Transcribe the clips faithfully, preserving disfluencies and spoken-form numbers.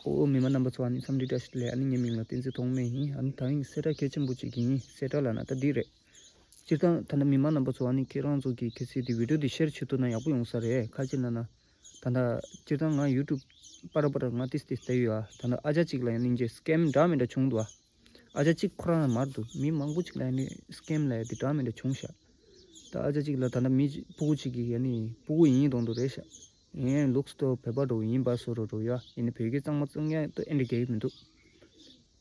ཨོ། མི་མང་རྣམ་པ་ཚོ། ཨ་ནི་འཚམས་འདྲི་བཀྲ་ཤིས་བདེ་ལེགས། ཨ་ནི་ངའི་མིང་ལ་བསྟན་འཛིན་ཐོགས་མེད་ཡིན། ཨ་ནི་ད་རིང་གསལ་བསྒྲགས་གལ་ཆེན་པོ་གཅིག་ཡིན། གསལ་བསྒྲགས་ལབ་ན་ད་འདི་རེད། སྤྱིར་བཏང་ད་ལྟ་མི་མང་རྣམ་པ་ཚོ། ཨ་ནི་ཁྱེད་རང་ཚོ་གིས་གལ་སྲིད་འདི་བི་ཌིའོ་འདི་ཤེར་བྱེད་ཐུབ་ན་ཡག་པོ་ཡོང་ས་རེད། ག་རེ་ལབ་ན། ད་ལྟ་སྤྱིར་བཏང་ང་ཡུ་ཊུབ་པར་པར་ང་ཏིས་ཏིས་བལྟས་ཡོད་ཨ། ད་ལྟ་ཨ་ཅག་གཅིག་ལ་ཡང་ནིང་རྗེས་སི་ཀེམ་འདྲ་མི་འདྲ་བྱུང་འདུག་ཨ། ཨ་ཅག་གཅིག་ཁོ་རང་མར་འདུག་མི་མང་པོ་གཅིག་ལ་ཡང་ནི་སི་ཀེམ་ལབ་ཡ་དེ་འདྲ་མི་འདྲ་བྱུང་ཤག་ད་ཨ་ཅག་གཅིག་ལ་ད་ལྟ་མི་གཅིག་སྤུ་གུ་གཅིག་གིས་ཡང་ནི་སྤུ་གུ་ཡིན་མདོག་མདོག་རེད་ཤག་ཡིན་ལུགས་སུ་བོད་པ་འདྲ་བོ་ཡིན་པ་བཟོ་འདྲ་བོ་ཡ། ཡིན་ནི་བོད་སྐད་གཙང་མ་གཙང་ཡ་ཏོ་ཨེ་འདྲ་རྒྱག་གི་མི་འདུག་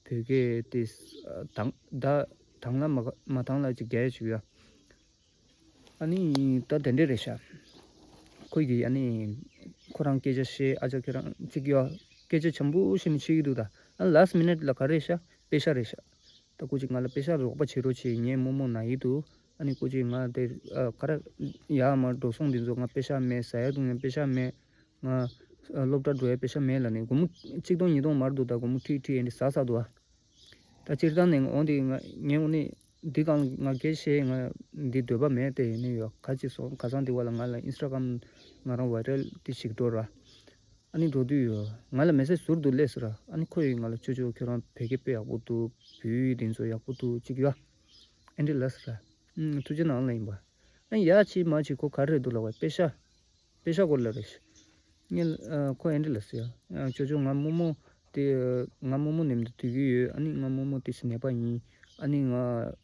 བོད་སྐད་དེ་དང་ད་དང་ལ་མ་མ་དང་ལ་ཅིག་རྒྱག་ཡ་ཅིག་ཡ། ཨ་ནི་ད་དེ་འདྲས་རེད་ཤག་ཁོས་ཀྱིས་ཨ་ནི་ཁོ་རང་སྐད་ཆ་བཤད། ཨ་ཅག་ཁྱེད་རང་གཅིག་ཡོད། སྐད་ཆ་འཇམ་པོ་བཤད་ནས་བཤད་ཀྱི་འདུག་ད་ཨ་ལཱ་སི་མི་ནིཊ་ལ་ག་རེ་རེད་ཤག་པེ་ཤ་རེད་ཤག་ད་ཁོ་ཅིག་ང་ལ་པེ་ཤ་རོགས་པ་བྱེད་རོགས་བྱེད། ངའི་རྨོ་མོ་ན་ཡི་འདུག་ཨ་ནི་ཁོ་ཅིག་ང་དེ་ཨ་ག་རེ་ཡར་མར་འགྲོ་སོང་འདི་ཚོ་ང་པེ་ཤ་མེད། ཟ་ཡ་འཐུང་ཡ་པེ་ཤ་མེད། ང་ཨ་སློབ་གྲྭ་འགྲོ་ཡ་པེ་ཤ་མེད་ལབ་ནས། སྒོར་མོ་གཅིག་སྟོང་ཉིས་སྟོང་མར་འདུག་ད་སྒོར་མོ་ཁྲིད་ཁྲིད་ཡ་འདི་ཟ་ཟ་འདུག་ཨ། ད་སྤྱིར་བཏང་ནས་འོང་དེ་ང་ངས་འོང་ནི་འདི་གང་ང་སྐད་བཤད་ང་འདི་འདོད་པ་མེད་དེ། ཡིན་ནི་ཡོད་ག་ཅི་སོང་། ཁ་སང་དེ་བ་ལ་ང་ལ་ཨིན་སི་ཊ་གྷ་རམ་ང་རང་ཝའི་རལ་དེ་ཞིག་འགྲོ་ར། ཨ་ནི་འགྲོ་དུས་ཡོད་ང་ལ་མེ་སེ་ཇི་ཟུར་དུ་སླེབས་སོང་ར། ཨ་ནི་ཁོ་ཡིས་ང་ལ་ཅོ་ཅོ་ཁྱོད་རང་བོད་སྐད་དཔེ་ཡག་པོ་འདུག་བོད་ཡིག་འདི་ཚོ་ཡག་པོ་འདུག་ཅིག་ཡོད་ཨེ་འདྲ་ལབ་སོང་ར། ཨུམ། ཐུགས་རྗེ་གནང་ལབ་ཡིན་པ། ཨ་ཡ་ཅི་མ་ཅི་ཁོ་ག་རེ་འདུག་ལབ་པ་པེ་ཤ། པེ་ཤ་སྐོར་ལ་རེད། ངས་ཨ་ཁོ་ཨེ་འདྲ་ལབ་སོང་ཡ། ཨ་ཅོ་ཅོ་ང་རྨོ་མོ་དེ་ང་རྨོ་མོ་ནེམ་དུ་སྡོད་ཀྱི་ཡོད། ཨ་ནི་ང་རྨོ་མོ་དེ་ནད་པ་ཡིན། ཨ་ནི་ང་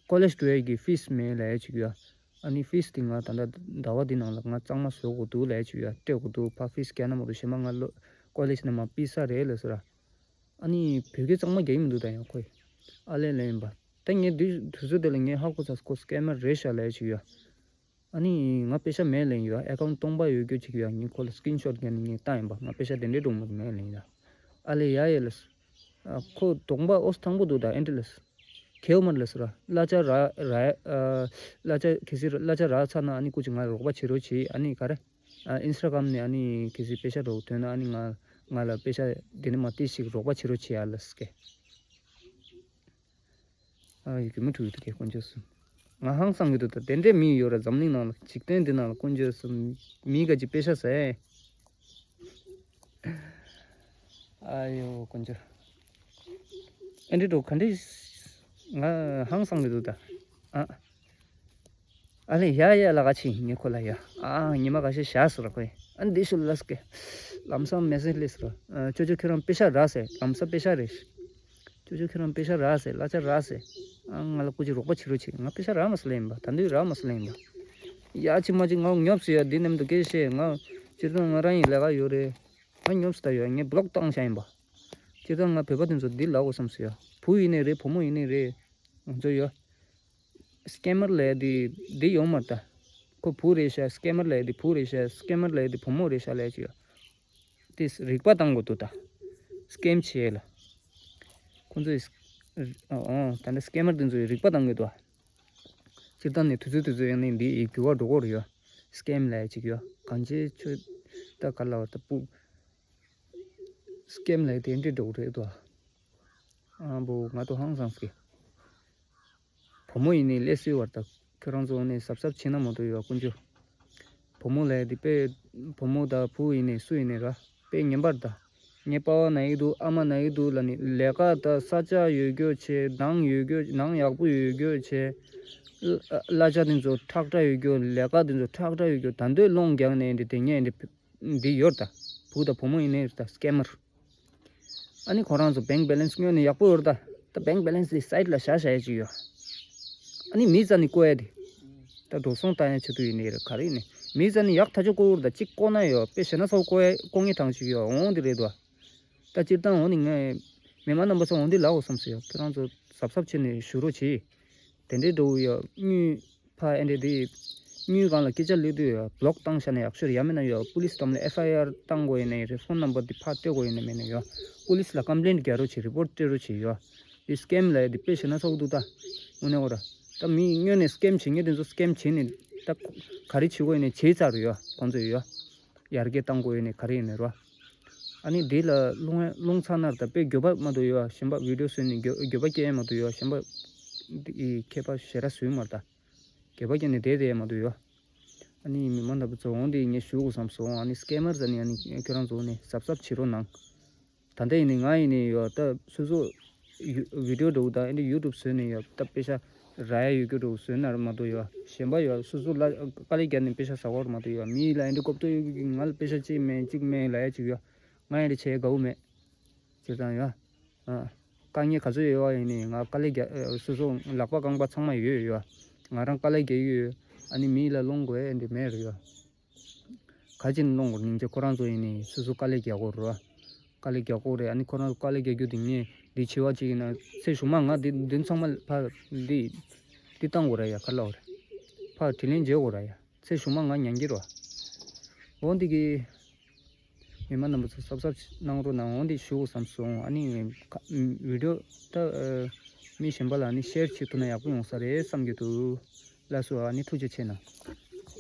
ཀོ་ལེཇ་འགྲོ་ཡ་གི་ཕིས་མེད་ལབ་ཡ་ཅིག་ཡོད། ཨ་ནི་ཕིས་དེ་ང་ད་ལྟ་ཟླ་བ་འདི་ནང་ལ་ང་གཙང་མ་བཟོ་དགོས་འདུག་ལབ་ཡ་ཅིག་ཡོད། སྤྲད་དགོས་འདུག་ཕ་ཕིས་རྒྱག་ན་མ་གཏོགས་གཞན་པ་ང་ལོ་ཀོ་ལེཇ་ནས་མར་ཕུད་ས་རེད་ལབ་སོང་ར། ཨ་ནི་བོད་སྐད་གཙང་མ་རྒྱག་གི་མི་འདུག་ད་ཡང་ཁོས། ཨ་ལས་ལས་ཡིན་པ། ད་ངས་དུས་དུས་ཚོད་དེ་ལ་ངས་ཧ་གོ་ཚར། ཁོ་སི་ཀེ་མར་རེད་ཤག་ལབ་ཡ་ཅིག་ཡོད། ཨ་ནི་ང་པེ་ཤ་མེད་ལབ་ཡིན་ཡ། ཨེ་ཁའུན་ཊི་སྟོང་པ་ཡོད་རྒྱུ་ཅིག་ཡ། ངས་ཁོ་ལ་སི་ཀི་རིན་ཤོ་ཊི་བརྒྱབ་ནས་ངས་བཏང་ཡིན་པ། ང་པེ་ཤ་དེ་འདྲའི་གྲོང་མོ་མེད་ལབ་ཡིན་ཡ། ཨ་ལས་ཡ་ཡ་ལ་ཨ་ཁོ་གྲོང་པ་ཨོ་སི་ཐང་པོ་འདུག་ད་ཨེ་འདྲ་ལ་ཁེའུ་མར་ལ་སི་ར་གླ་ཆ་རག་རག་ཨ་གླ་ཆ་གལ་སྲིད་གླ་ཆ་རག་ཚར་ན་ཨ་ནི་སྐུ་མཁྱེན་ང་རོགས་པ་བྱེད་རོགས་བྱེད། ཨ་ནི་ག་རེ་ཨ་ཨིན་སི་ཊ་གྷ་རམ་ནས་ཨ་ནི་གལ་སྲིད་པེ་ཤ་རོགས་ཐོན་ན་ཨ་ནི་ང་ང་ལ་པེ་ཤ་དེ་ནས་མ་ཏིས་ཤིག་རོགས་པ་བྱེད་རོགས་བྱེད་ཡ་ལ་སི་ཀེ། ཨ་ཡི་གེ་མི་འཁྲུག་ཡོད་དུ་གེ་དཀོན་མཆོག་གསུམ། ང་ཧང་སང་གི་འདུག་ད་དེ་འདྲའི་མི་ཡོད་ར་འཛམ་གླིང་ནང་ལ། འཇིག་རྟེན་འདི་ནང་ལ་དཀོན་མཆོག་གསུམ། མི་ག་ཅིག་པེ་ཤ་ཟ་ཨེ། ཨ་ཡོ་དཀོན་མཆོག་ཨེ་འདྲི་འགྲོ་ག་འདྲི། ང་ཧང་སང་གི་འདུག་ད། ཨ། ཨ་ལས་ཡ་ཡ་ལ་ག་ཕྱིན་ངས་ཁོ་ལ་ཡ། ཨ་ཉི་མ་ཁ་ཤས་བཞག་ཟེར་ཁོས། ཨ་འདི་ཤུལ་ལ་སྐད། ལམ་སང་མེ་སེ་ཇི་སླེབས་ཟེར། ཨ་ཅོ་ཅོ་ཁྱོད་རང་པེ་ཤ་རག་ཟེར། ལམ་སང་པེ་ཤ་རེད། ཅོ་ཅོ་ཁྱོད་རང་པེ་ཤ་རག་ཟེར། གླ་ཆ་རག་ཟེར། ཨ་ང་ལ་སྐུ་མཁྱེན་རོགས་པ་བྱེད་རོགས་བྱེད། ང་པེ་ཤ་རག་མ་སོང་ལབ་ཡིན་པ། ད་འདི་རག་མ་སོང་ལབ་ཡིན་པ། ཡ་ཅི་མ་ཅི་ང་ཉོབ་སོང་ཡ། འདི་ནམ་དུ་སྐད་བཤད་ང་། སྤྱིར་བཏང་ང་རང་ཡི་ལས་ཀ་ཡོད་རེད། ང་ཉོབ་སོང་ད་ཡོད། ངས་བི་ལོག་བཏང་བཞག་ཡིན་པ། སྤྱིར་བཏང་ང་བོད་པ་དེ་ཚོ་འདི་ལབ་དགོས་བསམ་སོང་ཡ། བུ་ཡིན་ནའི་རེད། བུ་མོ་ཡིན་ནའི་རེད། ང་ཚོ་ཡོད། སི་ཀེ་མར་ལབ་ཡ་དེ་འདི་ཡོད་མ་རེད་ད། ཁོ་བུ་རེད་ཤག་སི་ཀེ་མར་ལབ་ཡ་དེ་བུ་རེད་ཤག་སི་ཀེ་མར་ལབ་ཡ་དེ་བུ་མོ་རེད་ཤག་ལབ་ཡ་ཅིག་ཡོད། དེ་རིག་པ་བཏང་དགོས་འདུག་ད། སི་ཀེམ་བྱེད་ཡས་ལ། ཁོང་ཚོས། ཨོ་ཨོ་ད་ལྟ་སི་ཀེ་མར་དེ་ཚོས་རིག་པ་བཏང་དགོས་འདུག་ཨ། སྤྱིར་བཏང་ནས་དུས་ཚོད་དུས་ཚོད་ཡང་ནས་འདི་ཡི་འགྱུར་བ་འགྲོ་གི་རེད་ཡ། སི་ཀེམ་ལབ་ཡ་ཅིག་ཡ། གང་ཅི་ཆོས་ད་ག་ལ་བ་ད་སྤུ། སི་ཀེམ་ལབ་ཡ་དེ་འདྲ་འགྲོ་གི་རེད་དོ། ཨ་འབོ་ང་ཏོ་ཧང་སང་སི་ཀེ། བུ་མོ་ཡིན་ནའི་ལས་སྲིད་བར་དག་ཁྱོད་རང་ཚོ་ནས་གཟབ་གཟབ་བྱེད་ན་མ་གཏོགས་ཡོད་དཀོན་མཆོག་བུ་མོ་ལས་འདི་དཔེ། བུ་མོ་དང་བུ་ཡིན་ནའི་སུ་ཡིན་ནའི་ར། དཔེ་ངན་པར་ད། ངའི་པ་ཕ་ན་ཡི་འདུག་ཨ་མ་ན་ཡི་འདུག་ལ་ནི་ལས་ཀ་ད་ས་ཆ་ཡོད་རྒྱུ་བྱེད། ནང་ཡོད་རྒྱུ་ནང་ཡག་པོ་ཡོད་རྒྱུ་བྱེད། གླ་ཆ་དེ་ཚོ་ཁྲག་ཁྲ་ཡོད་རྒྱུ། ལས་ཀ་དེ་ཚོ་ཁྲག་ཁྲ་ཡོད་རྒྱུ། ད་འདོད་སློང་རྒྱག་ནས་འདི་དེ་ངས་འདི་འདི་ཡོད་ད། བུ་དང་བུ་མོ་ཡིན་ནའི་ད་སི་ཀེ་མར། ཨ་ནི་ཁོ་རང་ཚོ་བེང་བེ་ལེན་སི་སྔོན་ནས་ཡག་པོ་ཡོད་རེད་ད། ད་བེང་བེ་ལེན་སི་དེ་སའིད་ལ་བཞག་བཞག་ཡ་ཅིག་ཡོད། ཨ་ནི་མི་རྩ་ནས་བཀོལ་ཡ་དེ། ད་འགྲོ་སོང་བཏང་ཡ་ཆེད་དུ་ཡིན་ནའི་རེད། ག་རེ་ཡིན་ནའི་མི་རྩ་ནས་ཡག་ཐག་ཆོད་བཀོལ་རེད་ད། གཅིག་བཀོལ་ན་ཡོད་དཔེ་ཞེ་ན་ཚ་བོ་བཀོལ་ཡ་བཀོལ་ངེས་གྲངས་ཅིག་ཡོད་འོང་དེ་རེད་དོ། ད་སྤྱིར་བཏང་འོང་ནི་ངས་མི་མང་རྣམ་པ་ཚོ་འོང་དེ་ལབ་འོ་བསམ་སོང་ཡ། ཁྱེད་རང་ཚོ་གཟབ་གཟབ་བྱས་ནས་བཞུགས་རོགས་གྱིས། དེ་འདྲའི་འགྲོ་ཡ་དངུལ། ཕ་ཨེ་འདྲས་དེ། དངུལ་སྒང་ལ་སྐད་ཆ་སླེབས་དུས་ཡ་བི་ལོག་བཏང་བཞག་ན་ཡག་ཤོས་རེད། ཡང་མིན་ན་ཡ་པུ་ལིས་འགྲམ་ལ་ཨེཕ་ཨའི་ཨར་བཏང་དགོས་ཡིན་ནའི་རེད། ཕོན་ནམ་བར་དེ་ཕར་སྤྲད་དགོས་ཡིན་ན་མིན་ན་ཡ་པུ་ལིས་ལ་ཀམ་པི་ལེན་རྒྱག་རོགས་བྱེད། རི་པོར་སྤྲད་རོགས་བྱེད་ཡ། དེ་སི་ཀེམ་ལབ་ཡ་དེ་དཔེ་ཞེ་ན་ཚ་བོ་འདུག་ད། དངོས་གནས་འོ་ར། ད་མི་སྔོན་ནས་སི་ཀེམ་བྱེད་མཁན་དེ་ཚོ་སི་ཀེམ་བྱེད་ནས་ད་ག་རེ་བྱེད་དགོས་ཡིན་ནའི་བྱས་ཚར་རེད་ཡ་ཁོང་ཚོ་ཡ། ཡར་རྒྱས་བཏང་དགོས་ཡིན་ནའི་ག་རེ་ཡིན་ནའི་ར། ཨ་ནི་དེ་ལ་སློང་སློང་ཚར་ན་ད་དཔེ་འགྱོད་པ་མ་གཏོགས་ཡ་གཞན་པ་བི་ཌིའོ་བཟོས་ནས་འགྱོད་འགྱོད་པ་སྐྱེ་ཡ་མ་གཏོགས་ཡ་གཞན་པ་དེ་ཁྱད་པར་ཞེ་དྲག་བཟོས་མ་རེད་ད། སྐྱེས་པ་སྐྱེས་ནས་བསྡད་བསྡད་ཡ་མ་གཏོགས་ཡོད། ཨ་ནི་མི་མང་རྣམ་པ་ཚོ་འོང་དེ་ངས་ཞུ་དགོས་བསམ་སོང་། ཨ་ནི་སི་ཀེ་མར་ཟེར་ནི་ཨ་ནི་ཁྱོད་རང་ཚོ་ནས་གཟབ་གཟབ་བྱེད་རོགས་གནང་། ད་ལྟ་ཡིན་ནི་ང་ཡིན་ནི་ཡོད་ད་སོ་སོ་ཡུ་བི་ཌིའོ་འདྲ་བོ་དང་ཨེ་འདྲ་ཡུ་ཊུབ་བཟོས་ནས་ཡོད་ད་པེ་ཤ་རག་ཡ་ཡོད་རྒྱུ་འདྲ་བོ་བཟོས་ན་མ་གཏོགས་ཡོད་གཞན་པ་ཡོད་སོ་སོ་ལ་དཀའ་ལས་བརྒྱབ་ནས་པེ་ཤ་ཟ་བར་མ་གཏོགས་ཡོད་མི་ལ་ཨེ་འདྲ་གོ་བསྡུར་ཡོད་གི་ང་ལ་པེ་ཤ་གཅིག་མེད་གཅིག་མེད་ལབ་ཡ་གཅིག་ཡོད། ང་ཡང་དེ་བྱེད་དགའ་བོ་མེད། བྱས་ཙང་ཡ། ཨ། དཀའ་ངལ་ག་ཚོད་ཡོད་པ་ཡིན་ནའི་ང་དཀའ་ལས་རྒྱག་སོ་སོ་ལག་པ་རྐང་པ་ཚང་མ་ཡོད་ཡོད། ང་རང་དཀའ་ལས་རྒྱག་གི་ཡོད། ཨ་ནི་མི་ལ་སློང་དགོས་ཨེ་འདི་མེད་རེད་ཡོད། ག་ཅིག་ནས་སློང་དགོས་སྙིང་རྗེ་ཁོ་རང་ཚོ་ཡིན་ནའི་སོ་སོ་དཀའ་ལས་རྒྱག་དགོས་རེད་བ། དཀའ་ལས་རྒྱག་དགོས་རེད་ཨ་ནི་ཁོ་རང་ཚོ་དཀའ་ལས་རྒྱག་རྒྱུ་དེ་ངས་འདི་བྱེད་པ་ཅིག་ཡིན་ན་ཚེ་གཞུག་མ་ང་འདི་འདི་ཚང་མ་ཕར་འདི་འདི་བཏང་དགོས་རེད་ཡ་ག་ལ་བ་རེད། ཕར་དྲིན་ལན་འཇལ་དགོས་རེད་ཡ། ཚེ་གཞུག་མ་ང་ཉན་གྱི་རེད་བ། འོ་འདི་གི་མི་མང་རྣམ་པ་ཚོ་གཟབ་གཟབ་གནང་རོགས་གནང་འོ་འདི་ཞུ་དགོས་བསམ་སོང་ཨ་ནི་ཁ་བི་ཌིའོ་ད་ཨ་མི་གཞན་པ་ལ་ནི་ཤེར་བྱེད་ཐུབ་ན་ཡག་པོ་ཡོང་ས་རེད་བསམ་གྱི་འདུག་ལགས་སོ་ཨ་ནི་ཐུགས་རྗེ་ཆེ་གནང་།